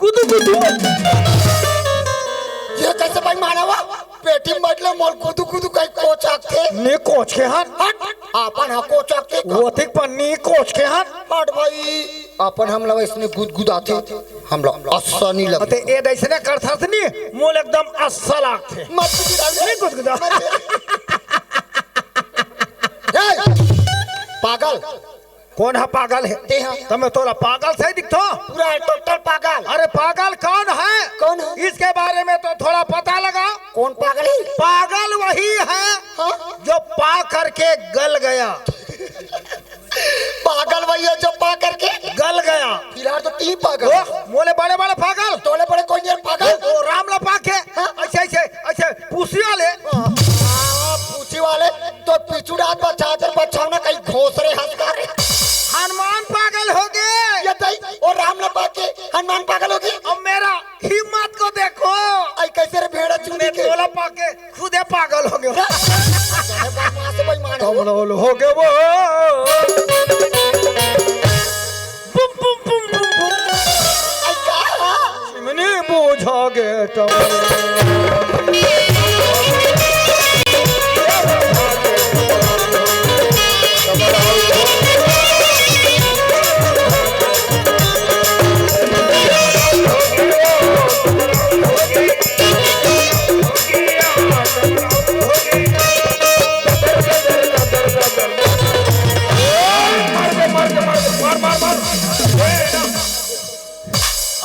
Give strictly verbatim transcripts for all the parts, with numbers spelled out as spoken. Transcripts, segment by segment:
गुदु गुदु। ये कइसे बेईमान हवय? पेटी म बइठ ले, मोला गुदु गुदु कहि कोचथे। नइ कोचेंव हन। हट, अपन ह कोचथे का? ओतिक पन्नी कोचेंव हन। हट भई, अपन हमला वइसने गुदगुदाथे, हमला अच्छा नइ लगय। अते ए दइसने करथस नी, मोला एकदम अच्छा लागथे। मत गुदगुदा। नइ गुदगुदा। मत। ए, पागल। कोन ह पागल हे? तें ह। त मैं तोला पागल सही दिखथों? पूरा टोटल पागल। अरे पागल कौन है? कौन है? इसके बारे में तो थोड़ा पता लगा। कौन पागल है? पागल वही है हाँ? जो पा करके गल गया। पागल वही है जो पा करके गल गया। फिलहाल तो तीन पागल। ओ, मोले बड़े बड़े पागल। तोले बड़े कोई नहीं पागल। ओ, ओ राम ला पाके। हाँ? अइसे, अइसे, अइसे, पूछी वाले। हाँ, पूछी वाले। तो पीछू डाल बचा दे, बचाओ ना कहीं घोसरे हंस कर। हनुमान पागल हो गए। ये तई, ओ राम न पाके, हनुमान पागल हो गए। अब मेरा हिम्मत को देखो। आई कैसे रे भेड़ा चुनी मैं के? तोला पाके खुदे पागल हो गए। अरे बदमाश बेईमान हो। कमलोल हो गए वो। बुम, बुम, बुम, बुम, बुम। आई का? चिमनी बूझा गे टमल।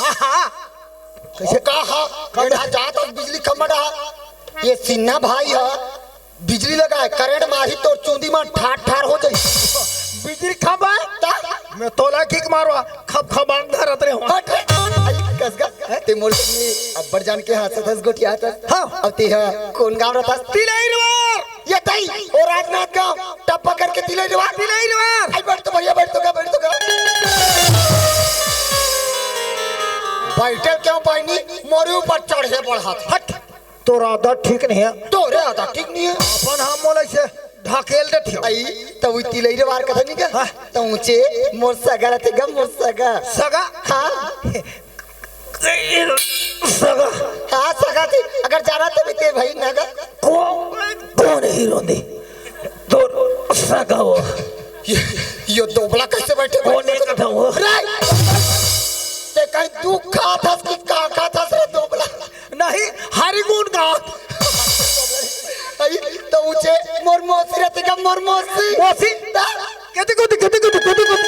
आहा। कैसे? का हा? कब? एड़ा जात हस बिजली खंभा डहा। ये सिन्हा भाई ह, बिजली लगाए, करंट मारही तोर चूंदी मन ठार ठार हो जाई। बिजली खंभा? ता? मैं तोला किक मारवा, खप खप आग धरत रहे हूँ। हट रे। आई कस गा। ते मोर से अब्बड़ जान के हंसत हस गोठियात हस। हाँ। अब ते ह कौन गाँव रहत हस? तिलैरवार। ये तई, ओ राजनांदगांव, टप्पा करके तिलैरवार। तिलैरवार। आई बैठ तो भैया, बैठ तो गा, बैठ तो गा। बैठल क्यों पाइनी? मोरे ऊपर चढ़े बढ़त। हट, तोर आदत ठीक नहीं है। तोरे आदत ठीक नहीं है। अपन हम मोला से ढकेल देथे। आई, त उ तिलैरवार कथा नहीं का? हाँ। त ऊंचे मोर सगा रहते गा, मोर सगा। सगा? हाँ। सगा। हाँ, सगा थी। अगर जाना तो भी ते भाई ना गा। को-, कौन हीरो दे? तो सगा हो। ये, ये दोबला कैसे बैठे? कौन एक था वो? रे! ते कहीं दुख खात हस कि का खात हस रे दोबला? नहीं, हरिगुण गात। आई, त ऊंचे मोर मौसी रहते गा, मोर मौसी। मौसी? ता? केती कोती, केती कोती, केती कोती।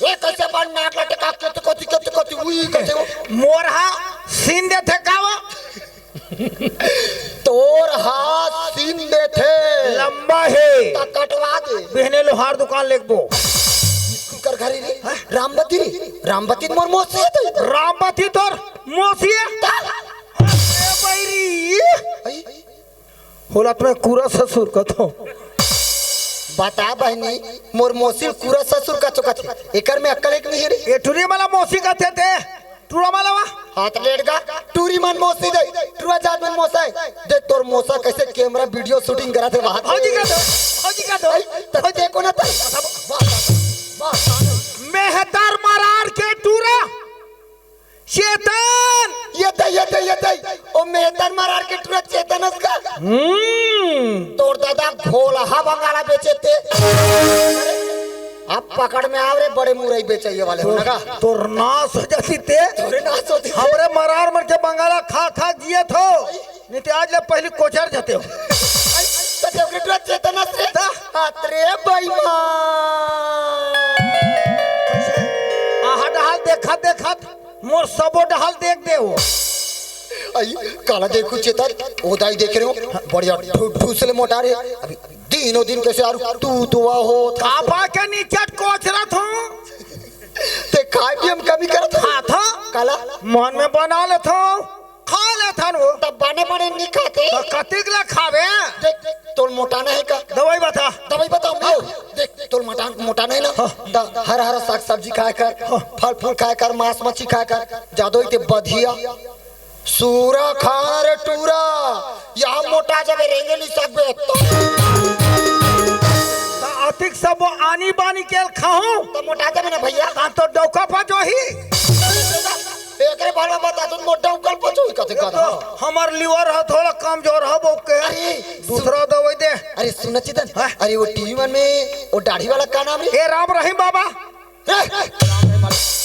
ए, कैसे बार नाक लटका, केती कोती, केती कोती, उई, कैसे वो? मोर हा सीन देथे का वो? तोर हा सीन देथे। लंबा हे। त कटवा दे। बिहने लोहार दुकान लेगबो। कर घरी रे। हाँ? रामबती रे। रामबती मोर मौसी हे तो। रामबती तोर मौसी हे? ता? ए बैरी। आई। होला त मैं कूरा ससुर कथों। बता बहिनी, मोर मौसी ल कूरा ससुर कथो कथे। एकर में अक्कल एक नहीं है रे। ए टुरी वाला मौसी कथे ते। टुरा वाला वा। हाथ लेट गा। टूरी मन मौसी दे। टुरा जात मन मौसा है। देख तोर मौसा कैसे कैमरा वीडियो शूटिंग करत हे वहां। भौजी का दो। भौजी का दो। भाई, त देखो ना त। वाह, वाह, वाह। मेहतर मरार के टुरा। चेतन! ये दे, ये दे, ये दे। ओ मेहतर मरार के टुरा चेतन हस का? हम्म। तोर दादा घोलहा बंगाला बेचे ते। अब पकड़ में आव रे, बड़े मुरई बेचे ये वाले हो ना का? तोर नाश हो जाती ते। तोरे नाश होती ते। हमरे मरार मन के बंगाला खा खा जियत हो। नहीं ते आज ले पहली कोचर जाते हो। तो जब के टुरा चेतन हस रे। ता? हाथ रे बेईमान। आहा डहाल देखत देखत मोर सबो डहाल देख दे हो। आई, काला देखू चेतन, ओ दाई देख रहे हो, बढ़िया ठू-, ठूस ले मोटा रे। अभी दिनों दिन कैसे आरू तू दुआ हो। कापा के नीचे कोचरत हूँ। ते खाए पिए में कमी करत हो। खाता? काला? मन में बना लेत हूँ। खा लेथन वो। तब बने बने नहीं खाते। त कतिक ला खावे? देख, तोर मोटाना है का? दवाई बता। दवाई बताओ, मैं। देख, तोर मोटा, मोटाना है ना? हाँ। त हरा हरा साग सब्जी खाया कर, हाँ। फल फूल खाया कर, मांस मच्छी खाया कर। जादो ही ते बधिया। सूरा खाना रे टूरा, यहाँ मोटा जबे रेंगे नहीं सकबे। त अतिक सब आनी बानी केल खाहूं। त मोटा जबे ना भैया। त तो डौका पा जोही। बता तो मोटा उकल पचो ही कथे कथा। हमर लिवर ह थोड़ा कमजोर ह, वो के अरे, दूसरा दवाई दे। अरे सुन चितन, हाँ? अरे वो टीवी मन में वो दाढ़ी वाला का नाम रे? ए राम रहीम बाबा। ए,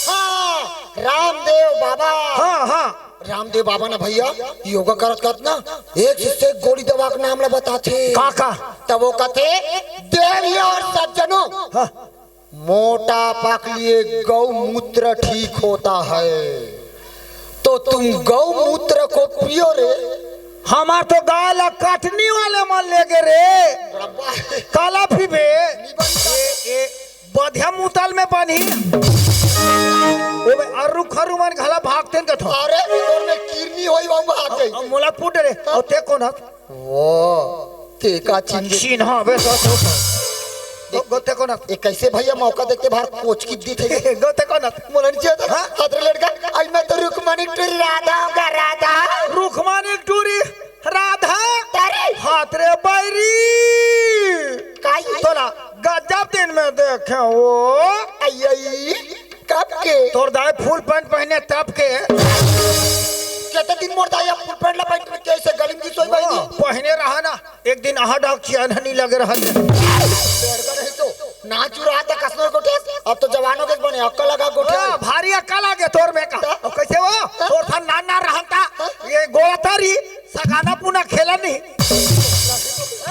हाँ, रामदेव बाबा। हाँ, हाँ। रामदेव बाबा ना भैया, योगा करत करत ना एक से एक गोली दवा के नाम ला बताथे। का, का? तब वो कथे, देवी और सज्जनों, हाँ। मोटापा के लिए गौमूत्र ठीक होता है, तो तुम गौमूत्र को पियो रे। हमार तो गाय ला कटनी वाले मन लेगे रे। काला पीबे। ए, ए, बधिया मुतल में पानी। ओ बे, अरु खरु मन घला भागतेन कथो। अरे, तोर में किरनी होई, वो भाग गई। अब मोला पूछ रे, और ते कौन हस? वो, ते का चिन्ह? चिन्ह, बे, तो, तो, तो। गो-, गोते कौन हस? ए, कैसे भैया मौका देखते बाहर कोच की दी थे? गोते कौन हस? मोला नहीं चाहिए था। हाँ? हाथ रे लड़का, आज मैं तो रुक्मणी टूरी राधा हूँ का राधा। रुक्मणी टूरी राधा? अरे। हाथ रे बैरी। काई? तोला गजब दिन में देखे वो। आई, आई, कब के? तोर दाई फुल पैंट पहने तब के। केते दिन मोर दाई अब फुल पैंट ला पहन के ऐसे गली में सोई भाई दी? पहने रहा ना, एक दिन आहा डाक चिया नहीं लगे रहा। बेड़गा नहीं तो, ना चुरा था कसनो गोटे, अब तो जवानों के बने, अक्का लगा गोटे। ओ, भारी अक्का लागे तोर में का। हाँ। ओ, कैसे वो? हाँ। तोर था ना, ना रहता, हाँ। ये गोला तारी, सगाना पुना खेला नहीं।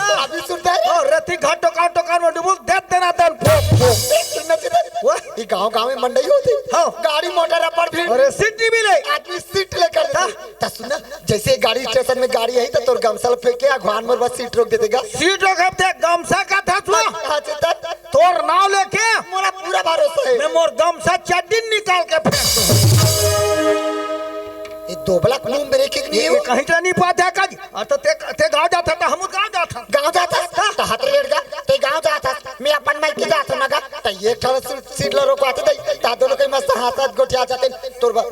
अभी सुनता है? ओ, रति घाट टोकान टोकान में डुबुल, दे देना दन, फो, फो। देख, सुनना चाहिए। वो? ये गांव गांव में मंडई होती। हाँ। गाड़ी मोटर अपर भीड़। अरे, सीट नहीं मिले। आदमी सीट लेकर था। ता सुन ना, जैसे गाड़ी स्टेशन में गाड़ी आई, तो तोर गमछा ल फेंक के अगवान मोर बस सीट रोक देते गा। सीट रोक देते, गमछा का था तू? हाँ, हाँ, चेतन। तोर नाव लेके मोला पूरा भरोसा है। मैं मोर गमछा चड्डी निकाल के फेंक दूँ। ये दोबला मुंह मेरे किक नहीं ये, हो। ये कहीं तो नहीं पाता है काज। और तो ते, ते गाँव जाता था, हम गाँव जाता। गाँव जाता? हाँ। तो हाथ रेड़ गा, ते गाँव जाता। मैं अपन मायके जाता ना गा, तो ये ठल सीट ला रोकवाते दे, ता दोनों के मस्त हाथ हाथ गोठिया जाते, तोर बा-,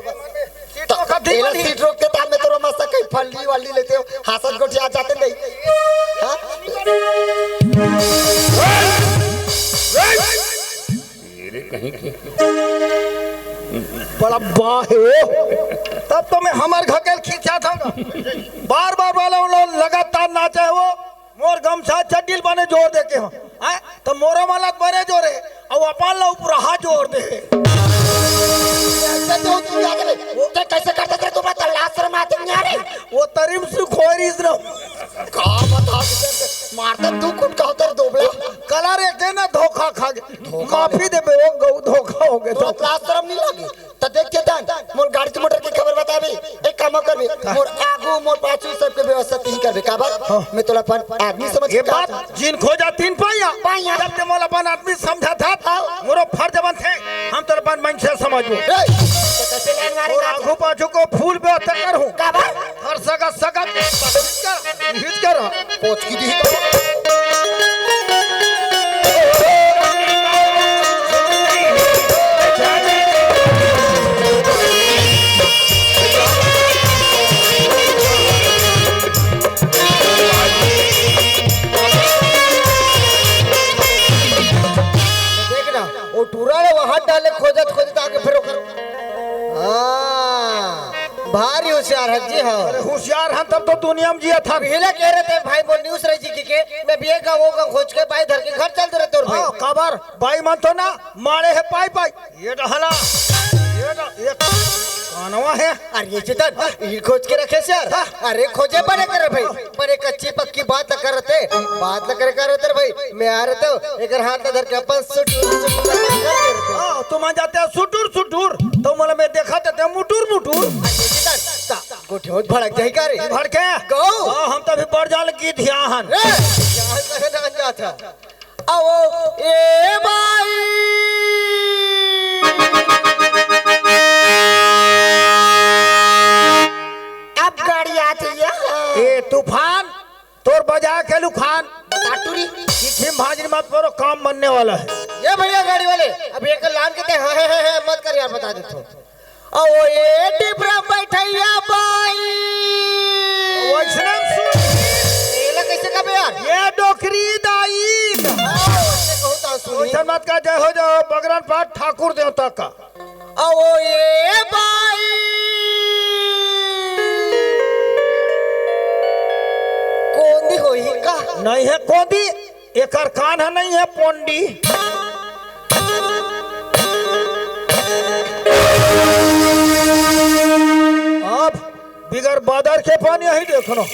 सीट तो रोक दी एला बनी। सीट रोक के ता मैं तोर मस्त कहीं फल्ली वाली लेते हो, हाथ हाथ गोठिया जाते दे। हाँ? तेरे कहीं के। बड़ा बा है वो। तब तो मैं हमर घकेल खींचा था। बार बार वाला उन लोग लगातार नाचा है वो। मोर गमछा चड्डील बने जोर देके हो। हैं? तो मोरो वाला बने जोरे। और अपन ला ऊपर हाथ जोर दे। ऐसे तो तू याद है। वो तो कैसे करते थे तुम्हारा तल्ला शर्म आते नहीं आ रही। वो तरीम से खोरीज ना। का बता दे, मारता तू कुट का उतर दोबला। कलर एक देना धोखा खा गए। धोखा माफी दे बे, वो गौ धोखा हो गया तो तो। क्लास शर्म नहीं लगी। तो देख के दान, मोर गाड़ी के मोटर की खबर बताबे। एक काम करबे, मोर आगू, मोर पाछू सबके व्यवस्था तीही करबे। काबर? हाँ। मैं तोला अपन आदमी समझ ये के बात कहा था। जिन खोजा तीन पाया। पाया। जब ते मोला अपन आदमी समझा था, हाँ। मोरो फर्ज बनथे, हम तोला अपन मनसे समझबो। ए, तो कैसे लाइन मारे और का? आगू पाछू को फूल व्यवस्था करहूँ। काबर? हर सगा सगा हिचकर, हिचकर। कोच की दी तो। देख ना, वो टूरा ने वहां डाले खोजत खोजत आके फिर ओकर हाँ, भारी होशियार है जी, हाँ। अरे होशियार है तब तो दुनिया में जिया था। पहले कह रहे थे भाई वो न्यूज़ रही जी की के, मैं भी एक गाँव वो गाँव खोज के बाई धर के घर चल दे रहे तोर भाई। हाँ, काबर बाई मन तो ना मारे है पाई पाई। ये डहला, ये डह-, ये कानवा है। अरे ये चेतन, ये खोज के रखे सर। हाँ। अरे खोजे बड़े करे भाई, पर एक अच्छी पक्की बात कर रहे थे, बात न करे कर रहे थे भाई। मैं आ रहे तो एक हाथ धर के अपन सुट, सुट, सुट कर दे रहे थे। हाँ, तुम आ जाते हो सुटुर सुटुर, तो मतलब मैं देखा देते हैं मुटुर मुटुर। गोठे होत भड़क जाई का रे? भड़के? गौ? हाँ, हम तो अभी बढ़ जाल की ध्यान। रे, ध्यान कहे ना जाता। आओ, ए भाई। अब गाड़ी आती है। ए तूफान, तोर बजा के लुखान। बता टूरी। किसी भांजनी मत परो, काम बनने वाला है। ये भैया गाड़ी वाले, अब एक लान के ते हाँ, हाँ, हाँ, हाँ, मत कर यार, बता देता हूँ। ओ ये टिपरा बैठैया बाई। वैष्णव सुन। एला कैसे कबे यार? ये डोकरी दाई। हाँ, वैसे कहूँ तो सुनी। वैसन मत का जय हो जाओ बगरन पाठ ठाकुर देवता का। ओ ये बाई। नहीं है कोदी, एकर कान ह नहीं है पोंडी। अब बिगर बादर के पानी यही देखनो।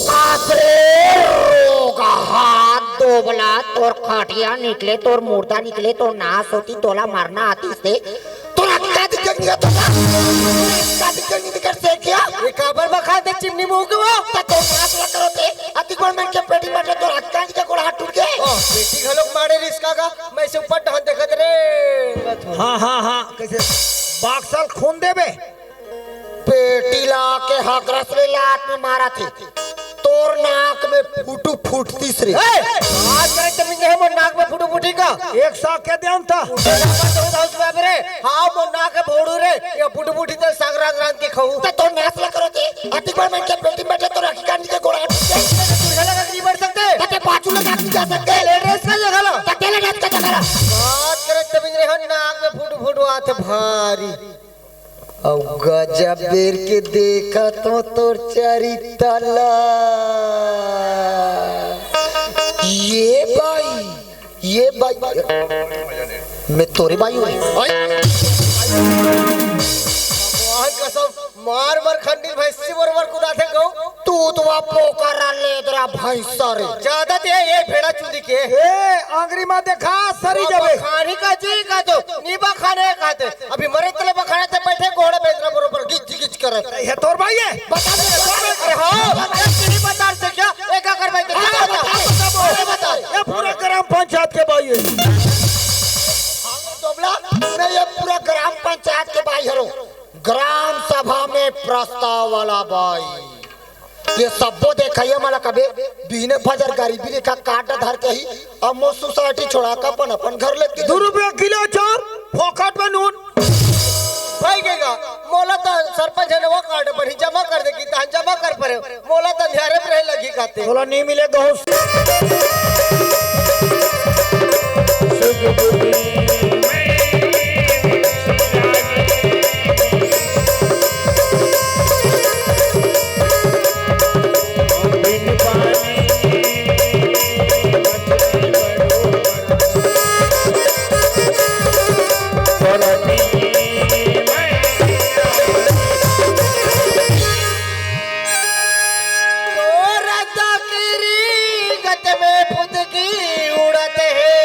बाप रे, रोगहा दोबला, तोर खटिया निकले, तोर मुर्दा निकले, तोर नाश होती, तोला मरना आती से। तोर अक्का दिखे नहीं, तोर अक्का दिखे नहीं, दिखे से क्या? ये काबर बखा दे चिमनी मुंह के वो? त तोर नाश ना करो ते। अतिक बड़ मन के पेटी में तोर अक्का दिखे, गोड़ हाथ टूट के। ओ, पेटी घलोक मारे रिस्का का, मैं से ऊपर ढान देखत रे। हाँ, हाँ, हाँ, कैसे बाक्सल खून देबे? पेटी ला के हगरस ले लात में मारा थे। तोर नाक में फुटू फुटतीस रे। ए, आज करे तमिंगे है मोर नाक में फुटू फुटी का। एक सौ के देन था। फुटू फुटी का तो उस बाप रे। हाँ, मोर नाक है भोड़ू रे। ये फुटू फुटी तो साग रांध रांध के खाऊ। त तोर नाश ला करो ते। अतिक बड़ मन के पेटी में बैठे तो रखी कान के गोड़ा। तू लगा के नहीं बढ़ सकते। तते पाछू लगा के नहीं जा सकते। ले ड्रेस का जगह ला। तते ले ड्रेस का जगह ला। बात करे तमिंगे है नाक में फुटू फुटू आत भारी। अउ गजब बेर के देखत हो तोर चरित्तर ला। ये बाई, ये बाई, मैं तोरे बाई हूँ। भगवान कसम, मार मार खंडी भैंसी बरोबर कुदाथे गऊ। तू तो वा पोकरा लेदरा भैंसा रे। ज्यादा ते ये भेड़ा चुंदी के। ए, आंगरी मा देखा, सरी वा जबे। बखानी का जी का तो, नी बखाने का ते। अभी मरे तले बखाने ते बैठे घोड़ा बेंदरा बरोबर गिच गिच करे। ये तोर भाई है? बता दे, बता दे। अरे हाँ, बता दे, तेरी बता से क्या? एक अगर भाई तो हाँ, बता, बता, बता, बता। ये पूरा ग्राम पंचायत के भाई है। हाँ, दोबला, मैं ये पूरा ग्राम पंचायत के भाई हरो। ग्राम सभा में प्रस्ताव वाला भाई। ये सब्बो देखइया मला कबे बिहने फजर गरीबी रेखा काट धर के ही अब मोर सोसाइटी छोड़ा के अपन, अपन घर लेके दू रुपया किलो चाउर, फोकट में नून। भाई के गा, मोला त सरपंच ने वो कार्ड पर ही जमा कर दे की तान जमा कर परे। मोला त ध्यान में रहे लगी काते। तोला नहीं मिले गहूं। तोरा तकरी गत में फुदकी उड़त हे।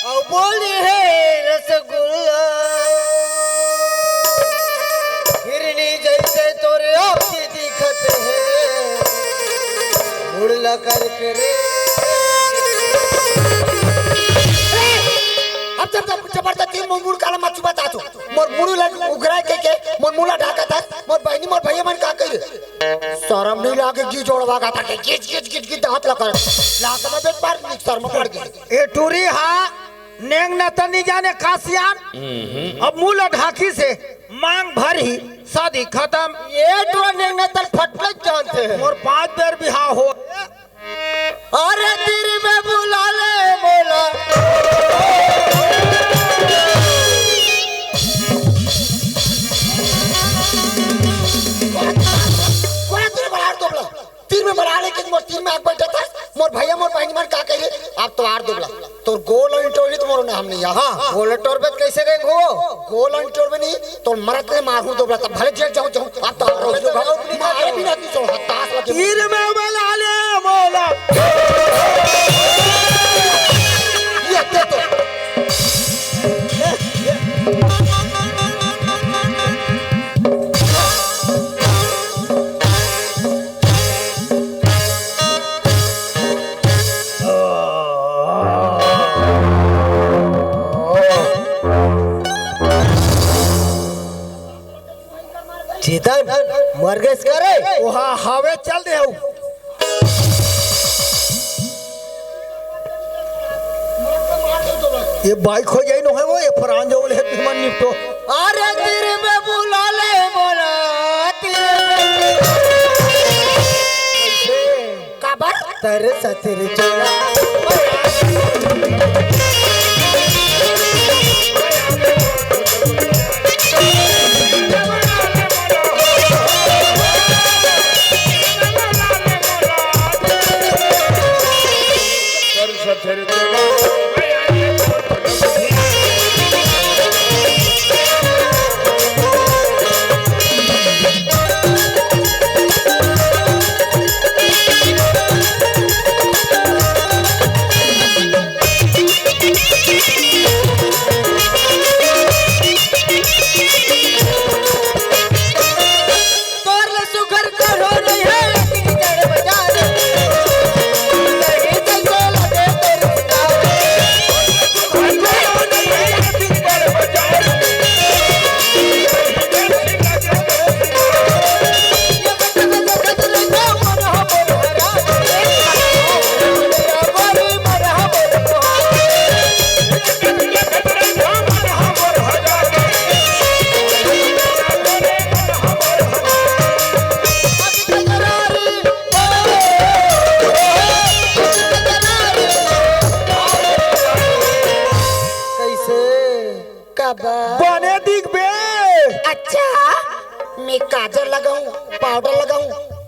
अउ बोली हे रसगुल्ला, हिरनी जैसे तोरे आँखी दिखत हे, मुड़ला करके रे। अब जब, जब जबरदस्ती मुड़, मुड़ काला मत चुपा ता तू। मोर मुड़ ला उघराय के, के मोर मुड़ ला ढाका था, मोर बहिनी, मोर भैया मन का कही रे? शरम नहीं लागे, घी जोड़वा का था के, घिच, घिच, घिच, घिच, दांत लगा। लात में बेच मार, मिक्सर में पड़ गई। ए टूरी हा, नेंग न त नहीं जाने का सियान। अब मुड़ ला ढाकी से मांग भर ही, शादी खत्म। ये टूरा नेंग न तल फटलत जानते हैं। मोर पांच बेर बिहाव हो। अरे तीर में बुला ले मोला। कोना तीर में बलाड़ दोबला। तीर में बलाड़ के मोर तीर में आग बैठा था। मोर भैया मोर बहन मन का कह रहे? आप तो आर दोबला। तोर गोल इंटोरी तो मोर नाम नहीं है। हाँ, गोल इंटोर में कैसे रेंग हो? गोल इंटोर में नहीं, तोर मरत ले मारू दोबला, तब भले जेल जाऊं, जाऊं। आप तो आर दोबला। मारे भी नहीं, तो हताश लगे। तीर में बला ले मोला। ये दे तो। चेतन, मर गइस का रे? ओहा, हावे चल दे हऊ। ये बाइक हो जाई नो है वो, ये फरान जो बोले तुम निपटो। अरे तीर में बुला ले मोला, तीर में। काबर? तेरे सतिर चोला।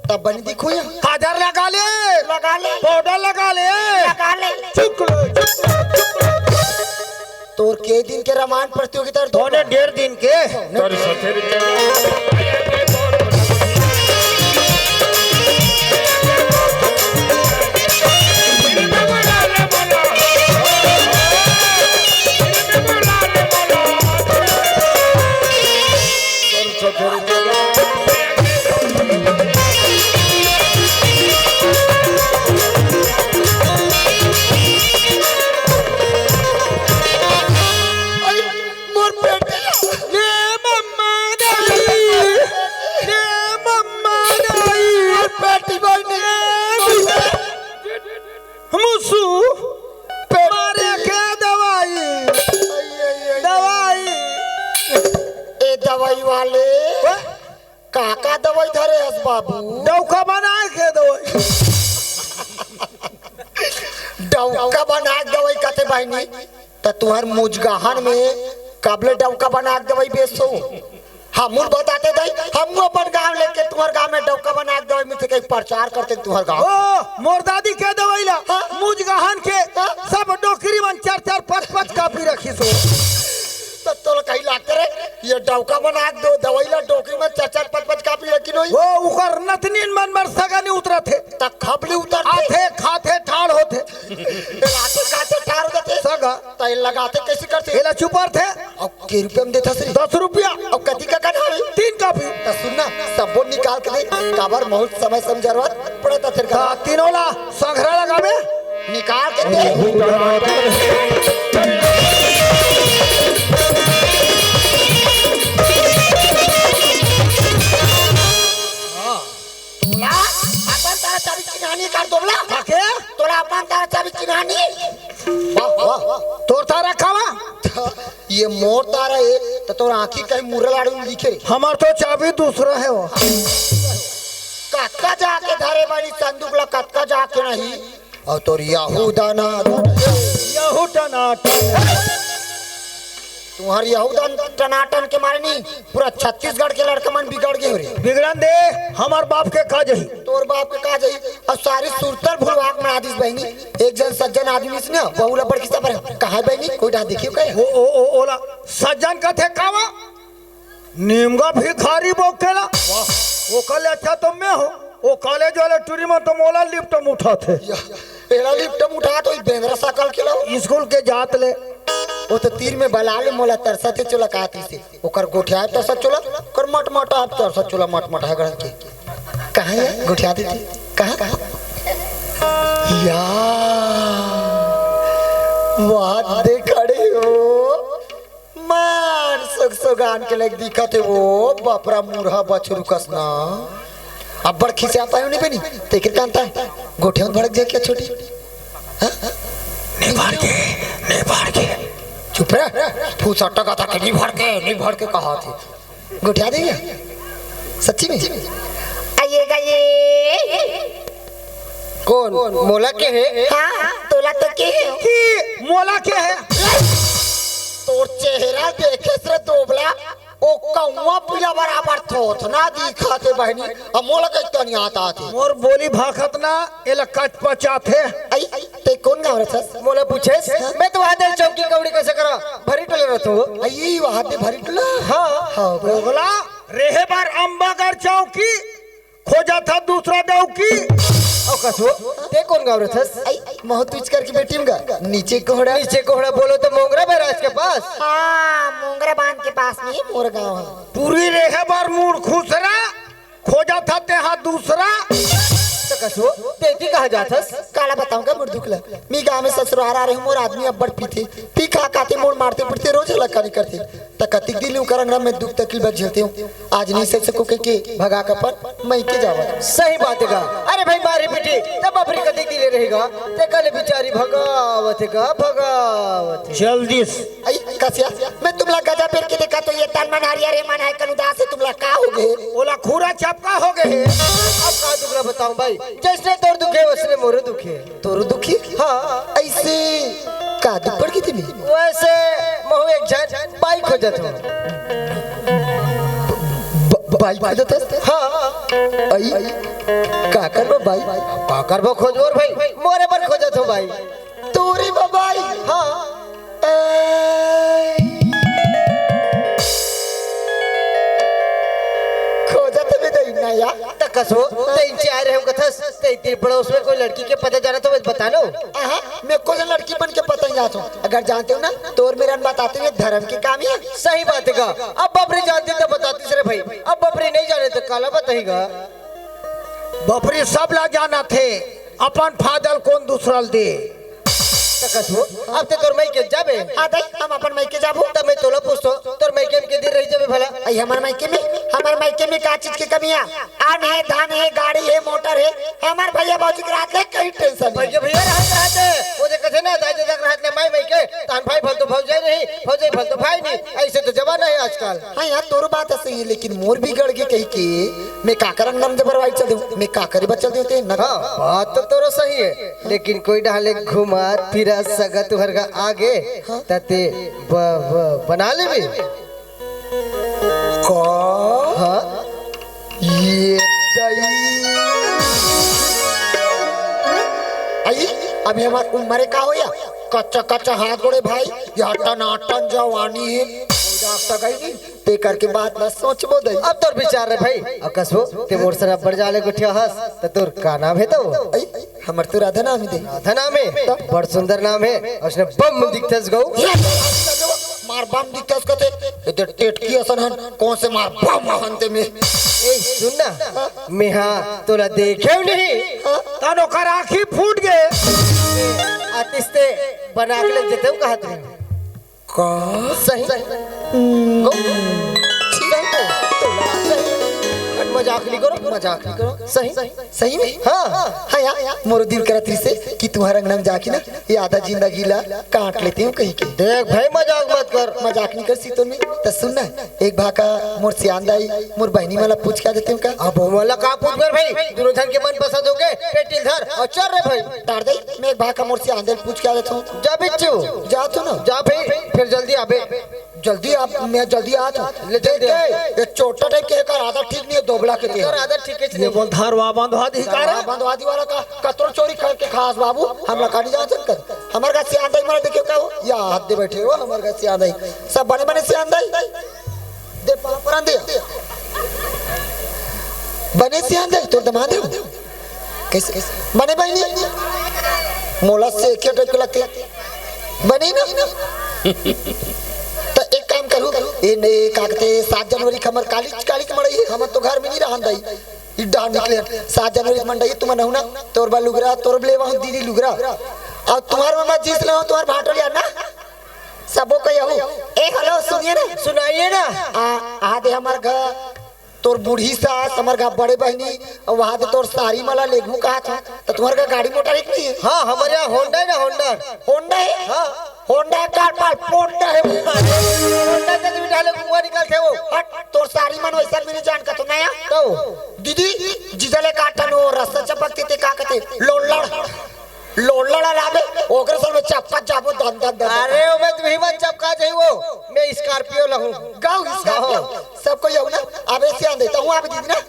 तब बनी दिखू या। काजर लगा ले, लगा ले। पाउडर लगा ले। लगा ले। चुप करो, चुप करो, चुप करो। तोर के दिन के रामायण प्रतियोगिता तोने डेढ़ दिन के। तोर सथेरी के। मोर बेटी। ले मम्मा दाई, ले मम्मा दाई। मोर बेटी बहिनी। मुसु, मारे के दवाई, दवाई। ए दवाई वाले, का का दवाई धरे हस बाबू? डौका बनाए के दवाई। डौका बनाए के दवाई कथे बहिनी? त तुहर मुजगहन में कब ले डौका बना के दवाई बेचसो? हमू ल बताते दाई, हमू अपन गांव लेके तुहर गांव में डौका बना के दवाई मिलथे, कहीं प्रचार करते तुहर गांव। ओ, मोर दादी के दवाई ला, हाँ? मुजगहन के, हाँ? सब डोकरी मन चार चार पांच पांच कापी रखिस हो। त तोला कहीं लागते रे, ये डौका बना के दो दवाई ला डोकरी मन चार चार पांच पांच कापी रखिन होही। ओ, उकर नतनीन मन बर सगा नी उतरथे। त खब ले उतरथे। आथे, खाथे, ठाड़ होथे। ए, आथे, खाथे, ठाड़ होथे। सगा। त ए लगाथे कइसे करथे? एला चुपरथे। अउ के रुपया म देथस रे? दस रुपया। अउ कतिका कन हवे? तीन कापी। त सुन ना, सबो निकाल के दे, काबर बहुत समय सम जरूरत पड़त हे तेरे का। त तीनों ला संघरा लगाबे। निकाल के दे। तोला अपन तारा चाबी चिन्हानी कर दोबला। काके? तोला अपन तारा चाबी चिन्हानी। वाह, वाह, वाह। तोर तारा खावा? ये मोर तारा ए, त तोर आँखी कहीं मुर्रा लाड़ू में दिखे। हमार तो चाबी दूसरा हे वो। कतका जाके धरे बानी संदूक ला, कतका जाके नहीं। अउ तोर यहूदा ना। यहू टनाटन। तुहर यहूदा टनाटन के मारे नी, पूरा छत्तीसगढ़ के लड़का मन बिगड़ गे हो रे। बिगड़न दे, हमार बाप के का जही? तोर बाप के का जही? अउ सारी सुरतल भुलवा के मना दिस बहिनी। एक झन सज्जन आदमी से ना, बहू ला बड़की सबर कहा बहिनी, कोई डहा देखियो कहे? ओ, ओ, ओ, ओला सज्जन कथे कावा? निमगा भिखारी बोकेला। ओकर ले अच्छा तो मैं हूँ। ओ कॉलेज वाले टूरी मन तो मोला लिफ्ट म उठाथे। या, एला लिफ्ट म उठात होही, बेंदरा सकल के ला। स्कूल के जात ले। ओ तो तीर में बला ले मोला तरसथे चोला कहत रिहिसे। ओकर गोठियाए तरसत चोला, ओकर मटमटाए तरसत चोला, मटमटाए गड़न के। कहाँ हे? गोठिया देथे। कहाँ? कहाँ? या, वाह दे खड़े हो। मार सोगसोगान के लाइक दिखत हे वो, बापरा मुरहा बछरू कस ना। अब्बड़ खिसियात हे नहीं बहिनी, तेकर कांता गोठिया म भड़क जाए क्या छोटी? हाँ? नहीं भड़के, नहीं भड़के। चुप रह, फूस अटका था कि नहीं भड़के, नहीं भड़के कहा थे। गोठिया देंगे? सच्ची में? आइएगा ये। कौन? मोला के हे? हाँ, तोला तो के हे? की मोला के हे? तोर चेहरा देखे से रे दोबला, ओ कौआ पीला बराबर थोथना दिखत हे बहिनी, अब मोला कहीं तो नहीं आता थे। मोर बोली भाखत ना, एला कचपचाथे। आई, ते कौन गाँव रहथस? मोला पूछेस? हाँ? मैं तो वहाँ दे चौकी कौड़ी कैसे करा? भरी टोले रहथो। आई, वहाँ दे भरी टोला? हाँ। हाँ, बराबर। दोगला, रेहे बार अम्बागढ़ चौकी, खोजत हा दूसरा डौकी। अउ कसो, ते कौन गाँव रहथस? आई, महतुच करके बेटी म गा, नीचे कोहड़ा। नीचे कोहड़ा बोलो तो मोंगरा बैराज के पास। हाँ, मोंगरा बांध के पास में मोर गाँव हे। पूरी रेहे बार मूड़ खुसरा, खोजत हा ते हा दूसरा। त कसो, ते की कहाँ जाथस? काला बताऊँ का मुर्दुकला? मी गाँव में ससुरार आ रहे हूँ, मोर आदमी अब्बड़ पीथे, पी खा खाथे, मोर मारथे पीटथे, रोज हलाकानी करथे। त कतिक दिन ले उकर अंगना में दुख तकलीफ झेलते हूँ। आज नहीं सह सको कहिके भगा के अपन मइके जावत। सही बात हे गा। अरे भाई मारी पीटी, तब अपनी कतिक दिन ले रहेगा। ते कल बिचारी भगावत हे गा, भगावत हे। जल्दी से। आई, कसिया, मैं तुमला गजा पेर के देखा तो ये तन मन हरियर हे, मन हे कन उदास हे, तुमला का हो गे? ओला खूरा चपका हो गे हे। अब का दुख ला बताऊं भाई, जैसने तोर दुखे वैसने मोरो दुखे। तोरो दुखी? हाँ। ऐसे का दुख पड़ गे तेमे? वैसे महू एक झन बाई खोजत हूँ। ब-, ब-, बाई खोजत हस? हाँ। आई, का करबो बाई? का करबो खोजबो रे भाई? मोरे बर खोजत हो बाई। तोरे बर बाई? हाँ। ए, खोजत भी नहीं ना यार। त कसो, ते इंचे आए रहे हो कथस, ते इतनी पड़ोस में कोई लड़की के पता जाना तो बता नो। आहा, मैं कोई लड़की बन के पता ही जात हूँ। अगर जानते हो ना, तो और मेरा बताते हुए धर्म के काम ही है। सही बात है का? अब बपरी जानती तो बताती रे भाई। अब बपरी नहीं जाने तो काला बताएगा। बपरी सब ला जाना थे, अपन फादल कोन दूसरा ल दे। त कसो, अब ते तोर माई के जाबे? हाँ दाई, हम अपन माई के जाबो। त मैं तोला पूछतो, तोर माई के के दिन रही जाबे भला? आई हमर माई के में, हमर माई के में का चीज के कमी है? अन्न है, धन है, गाड़ी है, मोटर है। हमर भैया बाबूजी के रात ले कहीं टेंशन नहीं। भैया, भैया रहत, रहत है। वो जे कथे ना, दाई ददा के रहत ले माई, माई के, तान भाई भल तो भौजाई नहीं, भौजाई भल तो भाई नहीं। ऐसे तो जमाना है आजकल। हाँ यार, तोर बात सही है, लेकिन मोर बिगड़ गे कही के मैं का करन नम जबर वाई चल देऊं, मैं का करे बचल देते न। हाँ, बात तो तोरो सही है, लेकिन कोई डाले घुमा फिरा सगा तुहर का आगे, हाँ। तते ब, ब, बना लेबे। का? हाँ? ये दई। आई, अभी हमार उम्र का होया? कच्चा कच्चा हाथ गोड़े भाई, या टनाटन जवानी है। कोई रास्ता गई नहीं, ते करके बात ना सोचबो दई। अब तोर विचार रे भाई, अब कसो, ते मोर सर अब्बड़ जाले गोठिया हस, त तोर का नाम है तो? आई, हमर तो राधा नाम ही दे। राधा नाम है? बड़ सुंदर नाम है। उसने बम दिखतस गऊ। मार बम दिखतस कथे। ए दे टेटकी असन हन, कोन से मार बम हन ते में। ए, सुन ना, मैं हाँ तोला देखे नहीं। तन ओकर आँखी फूट गए। आतिश ते बना के ले जेते कहत रहे। का? सही। सही। मजाक नहीं करो, मजाक नहीं करो। सही। सही में? हाँ। हाँ यार, मोर दिल करत रहिसे कि तुम्हार अंगना में जाके ना ये आधा जिंदगी ला काट लेते हूँ कहीं के। देख भाई, मजाक मत कर। मजाक नहीं कर सी तो नहीं। तो सुन ना, एक भाका मोर सियान दाई, मोर बहनी वाला पूछ के आ देते हूँ का? अब वो वाला का पूछ कर भाई? दोनों जन के मन पसंद हो गए, पेटिल धर और चल रे भाई। तार दे, मैं एक भाका मोर सियान दाई पूछ के आ देता हूँ। जा बिच्छू। जा तू ना। जा भाई, फिर जल्दी आबे। जल्दी आप, मैं जल्दी आ जाऊँ। ले जल्दी आ। देख के, ये चोटा टाइप के एकर आदत ठीक नहीं है, दोबला के एकर आदत ठीक है, ये बोल धारवा बंधवा दी का रे? धारवा बंधवा दी वाला का, कतरो चोरी करके खास बाबू, हम लोग का नहीं जा सकते। हमारे का सियान दाई मरा देखियो का हो? या हाथ दे बैठे हो, हमारे का सियान दाई। सब बने बने सियान दाई। दे पाँव परन दे। बने सियान दाई, तोर दमाद हो। कैसे? बने बहिनी? मोला से एके टाइप के लगथे। बने ना? त एक काम करू, ए ने का कथे, सात जनवरी के हमर कालीच, कालीच मड़ई हे, हमन तो घर में नहीं रहन दई। ई डांड निकले, सात जनवरी के मंडई तुमन हूं ना, तोर बा लुगरा, तोर बले वहां दीदी लुगरा। अउ तुम्हार ममा जीस ले तुम्हार भाटो लिया ना, सबो को यहू। ए, हेलो, सुनिए ना। सुनाइए ना। आ, आ दे हमर घर, तोर बूढ़ी सास, हमर घर बड़े बहिनी, अउ वहां दे तोर सारी मला लेगू कहा था, त तुम्हार घर गाड़ी मोटर एक नहीं है? हाँ, हमर यहाँ होंडा है ना, होंडा। होंडा है? हाँ। होंडा कार पाल पोंडा है वो। होंडा ते भी डाले कुआं निकलथे वो। हट, तोर सारी मन वैसा भी नहीं जान का तो नया। तो? दीदी, जीजा ले काटन वो रस्ता चपक ते का कथे, लोलड़। लोलड़ लाबे, ओकरे सर में चपका जाबो दन दन दन। अरे, ओमे तुही मन चपका जाई वो। मैं Scorpio लहूं। गाँव Scorpio। हाँ। सबको यहू ना, अबे सियान दाई, तहूं अबे दीदी ना।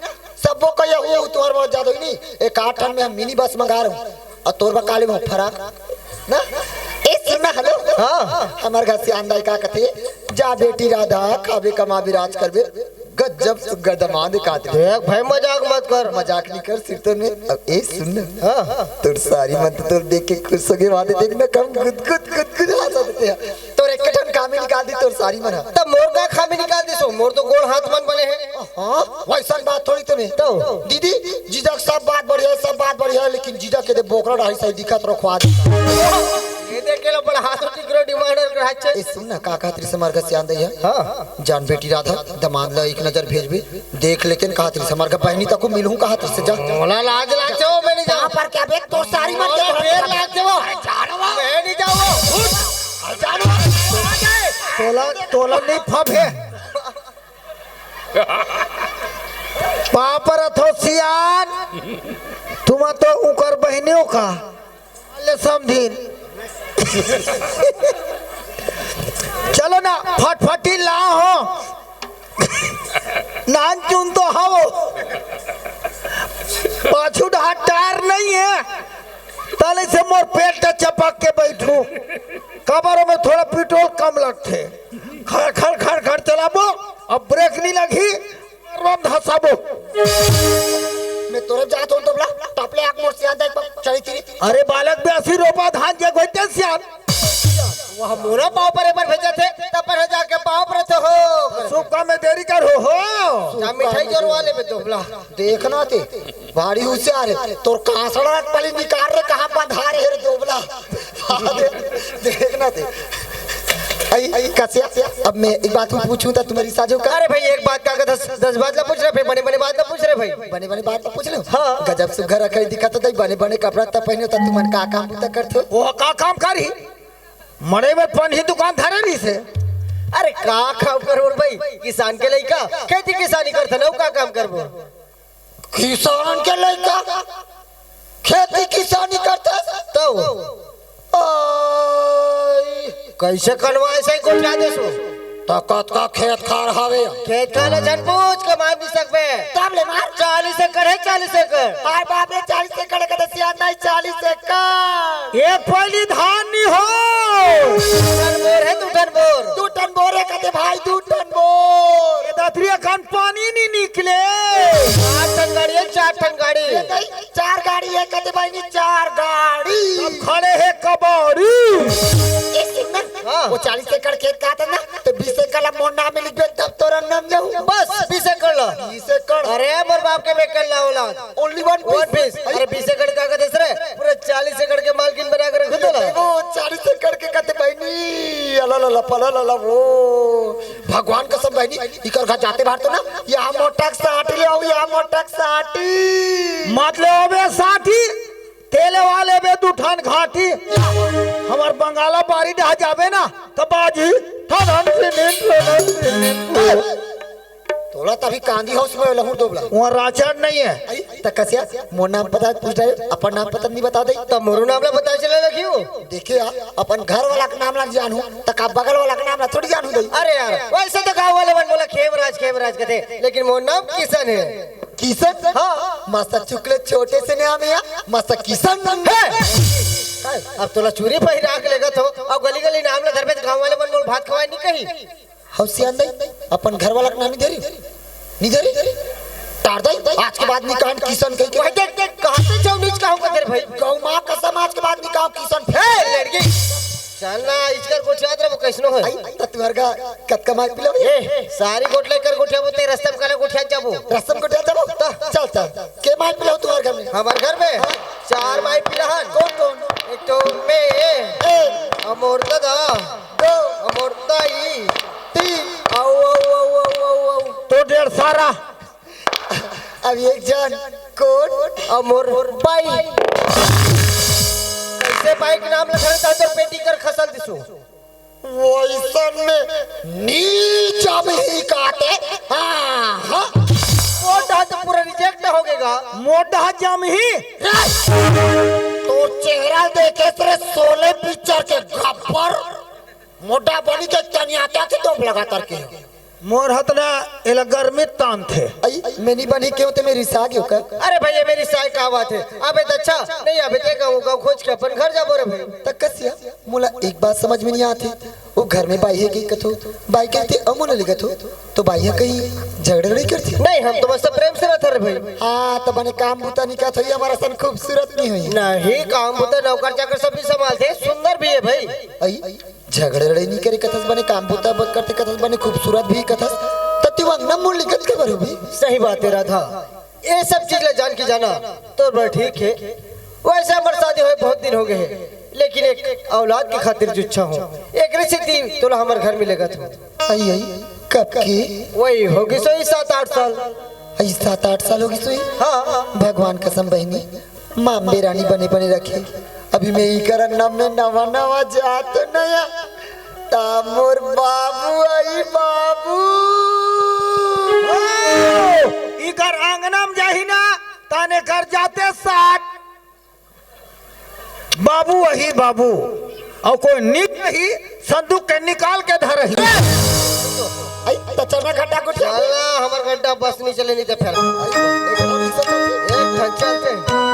सबको यहू, तुम्हार बहुत ज्यादा ही नहीं। एक आठ टन में हम मिनी बस मंगा रहा हूँ। अउ तोर बा काले में फराक। ना? ए, सुन ना, हेलो। हाँ। हमर घर सियान दाई का कथे, जा बेटी राधा, खाबे कमाबे राज करबे। गजब सुग्घर दमाद का आदमी। देख भाई, मजाक मत कर। मजाक नहीं कर, सिरतोन में। अब ए सुन ना। हाँ। तोर सारी मन तो तोर देख के खुश हो गए, वहां देख ना कम गुद गुद गुद गुद हंसा देते हैं। तोर एक ठन खामी निकाल दी तोर सारी मन। तब मोर का खामी निकाल दी सो, मोर तो गोड़ हाथ मन बने हैं। हाँ, वैसन बात थोड़ी तने। तो? दीदी, जीजा के सब बात बढ़िया, सब बात बढ़िया, लेकिन जीजा के दे बोकरा ढाई सौ दिखत रखवा दे। ये देख के लो बड़ा हाथ उठी करो डिमांड और ग्राहक ए सुन ना, का कहत रही समार का सियान दैया? हाँ। जान बेटी राधा, दमाद ला एक नजर भेजबे, देख लेकिन कहा तरी से, हमर का बहनी तको मिलहूं कहा तरी से, जा। मोला लाज लागथे वो, मैं नहीं जाऊँ। पर क्या बे, तो सारी मन के फेर लागथे वो। जानवा। मैं नहीं जाऊँ। जानवा। तोला, तोला नहीं फबे। पापर अथो सियान, तुम तो उकर बहनियों का। ले समझिन। चलो ना, फटफटी ला हो। नानचुन तो हव, पाछू डहार टायर नहीं है, तले से मोर पेट ल चपक के बैठू। काबर में थोड़ा पेट्रोल कम लगथे, खड़ खड़ खड़ खड़ चलाबो, अब ब्रेक नहीं लगही, रोम धसाबो। मैं तोरे जात हूँ तोबला, टपले आँख मोर सियान देख चली थी। अरे बालक, ब्यासी रोपा धान जे गोइते सियान। वह मोरा पाँव पर एक बार भेजा थे, तब पर जाके पाँव पर तो हो। सुबह में देरी कर हो, हो। जा मिठाई जोरवा ले बे तोबला। देखना थे, भारी होशियार है। तोर कांसड़ा पली निकाल रे, कहाँ बंधा रे रे दोबला। देखना थे। आई, आई, कसिया, अब मैं एक बात पूछूं तो तुम्हारी साजो का। अरे भाई, एक बात का दस, दस बात ला पूछ रहे भाई, बने बने बात ला पूछ रहे भाई। बने बने बात ला पूछ लो। हाँ। गजब सुघर रखे दिखा तो दई, बने बने कपड़ा त पहने तो तुमन का काम बुता करथो? वो का काम करी? मड़े में पनही दुकान धरे नहीं से। अरे का काम करो भाई, किसान के लइका, खेती किसानी करथन, अउ का काम करबो? किसान के लइका खेती किसानी करथे। तो आई। कैसे कनवा ऐसे ही गोठिया देसो? त कतका खेत खार हवे? खेत खार ला झन पूछ के मार नहीं सकबे। तब ले मार। चालीस एकड़ है, चालीस एकड़। हाय बाप रे, चालीस एकड़ के दसिया नहीं, चालीस एकड़। एक पहली धान नहीं हो। दू ठन बोर है, दू ठन बोर। दू ठन बोर है कते भाई, दू ठन बोर। ये दतरिया खान पानी नहीं निकले। चार ठन गाड़ी है, चार ठन गाड़ी। ये नहीं, चार गाड़ी है कते भाई, नहीं चार गाड़ी। अब खड़े है कबाड़ी। ए, सुन ना, हाँ। वो चालीस एकड़ खेत का था ना, तो बीस एकड़ ला मोर नाम में लिख दे, तब तोरा नाम जाऊ। बस बीस एकड़ ला। बीस एकड़। अरे मोर बाप के बेकल ला औलाद। Only one piece। One piece। अरे बीस एकड़ का कथे रे? पूरा चालीस एकड़ के मालकिन बना के रख दो ना। वो चालीस एकड़ के कते बहिनी, अला ला ला, पला ला ला, वो भगवान कसम बहिनी, इकर घर जाते बार तो ना, यहाँ मोटक साटी ले आओ, यहाँ मोटक साटी। मत ले अबे साटी, तेले वाले बे दू ठन घाटी। हमार बंगाला बारी डहा जाबे ना, त बाजी, ठनन से नींद, ठनन से नींद। तोला तभी कांदी हाउस में लहू दोबला। वहाँ राचर नहीं है। आई, त कसिया, मोर नाम पता पूछ रहे, अपन नाम पता नहीं बता दे। त मोरो नाम ला पता चले लगियो। देखे यार, अपन घर वाला के नाम ला जानू, त का बगल वाला के नाम ला थोड़ी जानू दे। अरे यार, वैसे तो गाँव वाले मन बोला खेमराज, खेमराज कथे, लेकिन मोर नाम किशन है। किशन? हाँ। मस्त चुकले छोटे से नाम है यार, मस्त किशन नाम है। अब तोला चूरी पहिरा के लेगत हो, अब गली गली नाम ला धरबे त गाँव वाले मन मोर भात खवाए नहीं कही। हौसियान दई, अपन घर वाला के नाम नहीं धरी, नहीं धरी। टार दई, आज के बाद नहीं कहन किशन कही के। वही देख, देख, कहाँ से जाऊँ, नीच कहूँ का तेरे भाई? गौ माँ कसम, आज के बाद नहीं कहूँ किशन। हे, लड़की, चल ना, इचकर गोठियात रहे, वो कैसनो है? आई, त तुहर का कतका माई पिलो? ए, सारी गोठ लेकर गोठिया बोते, रस्ता में काला गोठिया जाबो। रस्ता में गोठिया जाबो? त चल, चल। के माई पिलो तुहर घर में? हमार घर में? हाँ। चार माई पिला हन। कौन, कौन? एक तो मैं, ए। अमोर दादा, दो। अमोर दाई, तीन। आओ, आओ, आओ। तो डेढ़ सारा। अब एक जन कौन? अउ मोर बाई। कैसे बाई के नाम ल धरे त तोर पेटी कर खसल दिसो। वैसन में नी जमही काटे। हाँ, हाँ। मोटा तो पूरा रिजेक्ट हो गएगा। मोटा जमही। तो चेहरा देखे तेरे शोले पिक्चर के गब्बर। मोटा बनी के तनियाता के दोब लगा करके। मोर हतना एला गर्मी तान थे। आई, मैं नहीं बनी क्यों ते मेरी साग हो का? अरे भाई, ये मेरी साय का बात है? अबे दच्छा, नहीं अबे ते गाँव, गाँव खोज के अपन घर जाबो रे भाई। त कसिया, मोला एक बात समझ में नहीं आती। वो घर में बाई है कि कथो, बाई कहते अमो न लिखत हो, तो बाई है कहीं झगड़े लड़ाई करती? नहीं, हम तो बस प्रेम से रहते रे भाई। हाँ, तो बने काम बूता नहीं कहत हो, ये हमारा सन खूबसूरत नहीं हुई। नहीं, काम बूता नौकर चाकर सब भी संभालते, सुंदर भी है भाई। आई, झगड़े लड़ाई नहीं करे कथस बने, काम बूता ब-, करते कथस बने, खूबसूरत भी कथस, त तिवंग न मुंह लिखत के बरो भी। सही बात है राधा, ये सब चीज ले जान के जाना तो बड़ा ठीक है। वैसे हमर शादी होए बहुत दिन हो गए हैं, लेकिन एक औलाद की खातिर जुच्छा हूँ, एक रिश्ते तोला हमर घर में लेगत हूँ। आई, आई, कब की? वही होगी सोई सात आठ साल। आई, सात आठ साल होगी सोई? हाँ। भगवान कसम बहिनी, माँ अम्बे रानी बने बने रखे। अभी मैं इकर अंगना में नवा नवा जात नया, ता मोर बाबू आई बाबू। ओ, इकर अंगना में जाही ना, ताने कर जाते साठ। बाबू वही बाबू, अउ कोई निक नहीं, संदूक के निकाल के धरही। त चल ना गड्ढा गुड्ढा। चल ना, हमर गड्ढा बस नहीं चले, नहीं तो फिर एक ठन चलते।